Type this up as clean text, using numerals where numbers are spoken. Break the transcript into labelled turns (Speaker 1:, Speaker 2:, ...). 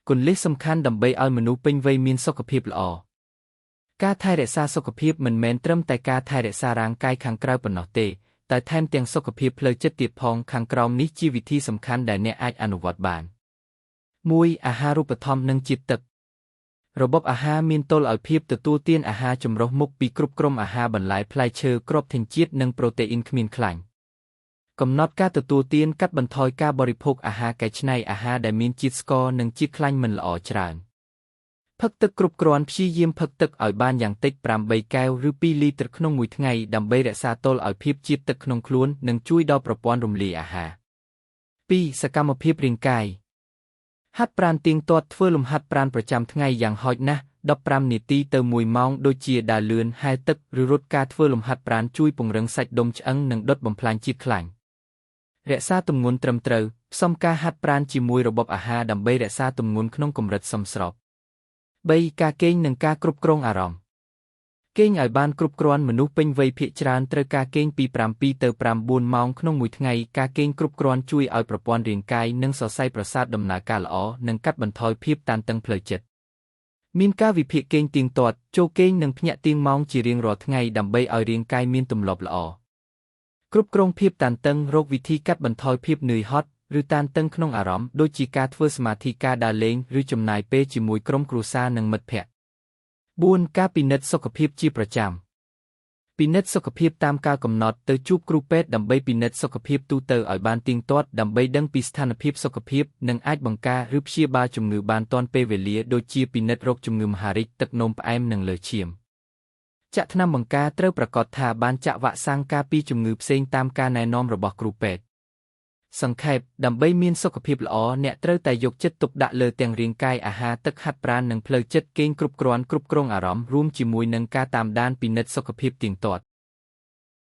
Speaker 1: គន្លឹះសំខាន់ដើម្បីឲ្យមនុស្សពេញវ័យមានសុខភាពល្អការថែរក្សាសុខភាពមិនមែនត្រឹមតែការថែរក្សារាងកាយខាងក្រៅប៉ុណ្ណោះទេតែថែមទាំងសុខភាពផ្លូវចិត្តទៀតផងខាងក្រោមនេះជាវិធីសំខាន់ដែលអ្នកអាចអនុវត្តបាន1អាហារូបត្ថម្ភនិងជាតិទឹករបបអាហារមានតុល្យភាពទទួលទានអាហារចម្រុះមុខពីគ្រប់ក្រុមអាហារបន្លែផ្លែឈើគ្រាប់ធញ្ញជាតិនិងប្រូតេអ៊ីនគ្មានខ្លាញ់កំណត់ការទទួលទានកាត់បន្ថយការបរិភោគអាហារកែច្នៃអាហារដែលមានជាតិស្ករនិងជាតិខ្លាញ់មិនល្អច្រើនផឹកទឹកគ្រប់គ្រាន់ព្យាយាមផឹកទឹកឲ្យបានយ៉ាងតិច8កែវឬ2លីត្រក្នុងមួយថ្ងៃដើម្បីរក្សាតុល្យភាពជាតិទឹកក្នុងខ្លួននិងជួយដល់ប្រព័ន្ធរំលាយអាហារ2សកម្មភាពរាងកាយហាត់ប្រាណទៀងទាត់ធ្វើលំហាត់ប្រាណប្រចាំថ្ងៃយ៉ាងហោចណាស់15នាទីទៅ1ម៉ោងដូចជាដើរលឿនហែលទឹកឬរត់ការធ្វើលំហាត់ប្រាណជួយពង្រឹងសាច់ដុំឆ្អឹងនិងដុតបំផ្លាញជាតិខ្លាញ់រក្សាទម្ងន់ត្រឹមត្រូវផ្សំការហាត់ប្រាណជាមួយរបបអាហារដើម្បីរក្សាទម្ងន់ក្នុងកម្រិតសមស្រប3ការគេងនិងការគ្រប់គ្រងអារម្មណ៍គេងឲ្យបានគ្រប់គ្រាន់មនុស្សពេញវ័យភាគច្រើនត្រូវការគេងពី7ទៅ9ម៉ោងក្នុងមួយថ្ងៃការគេងគ្រប់គ្រាន់ជួយឲ្យប្រព័ន្ធរាងកាយនិងសរសៃប្រសាទដំណើរការល្អនិងកាត់បន្ថយភាពតានតឹងផ្លូវចិត្តមានការវិភាគគេងទៀងទាត់ចូលគេងនិងភ្ញាក់ទៀងម៉ោងជារៀងរាល់ថ្ងៃដើម្បីឲ្យរាងកាយមានទម្លាប់ល្អគ្រប់គ្រងភាពតានតឹងរកវិធីកាត់បន្ថយភាពនឿយហត់ឬតានតឹងក្នុងអារម្មណ៍ដូចជាការធ្វើសមាធិការដើរលេងឬចំណាយពេលជាមួយក្រុមគ្រួសារនិងមិត្តភ័ក្តិ4ការពិនិត្យសុខភាពជាប្រចាំពិនិត្យសុខភាពតាមកាលកំណត់ទៅជួបគ្រូពេទ្យដើម្បីពិនិត្យសុខភាពទូទៅឲ្យបានទៀងទាត់ដើម្បីដឹងពីស្ថានភាពសុខភាពនិងអាចបង្ការឬព្យាបាលជំងឺបានទាន់ពេលវេលាដូចជាពិនិត្យរោគជំងឺមហារីកទឹកនោមផ្អែមនិងលើសឈាមចាក់ថ្នាំបង្ការត្រូវប្រាកដថាបានចាក់វ៉ាក់សាំងការពារជំងឺផ្សេងតាមការណែនាំរបស់គ្រូពេទ្យសង្ខេបដើម្បីមានសុខភាពល្អអ្នកត្រូវតែយកចិត្តទុកដាក់លើទាំងរាងកាយអាហារទឹកហាត់ប្រាណនិងផ្លូវចិត្តគេងគ្រប់គ្រាន់គ្រប់គ្រងអារម្មណ៍រួមជាមួយនឹងការតាមដានពិនិត្យសុខភាពទៀងទាត់។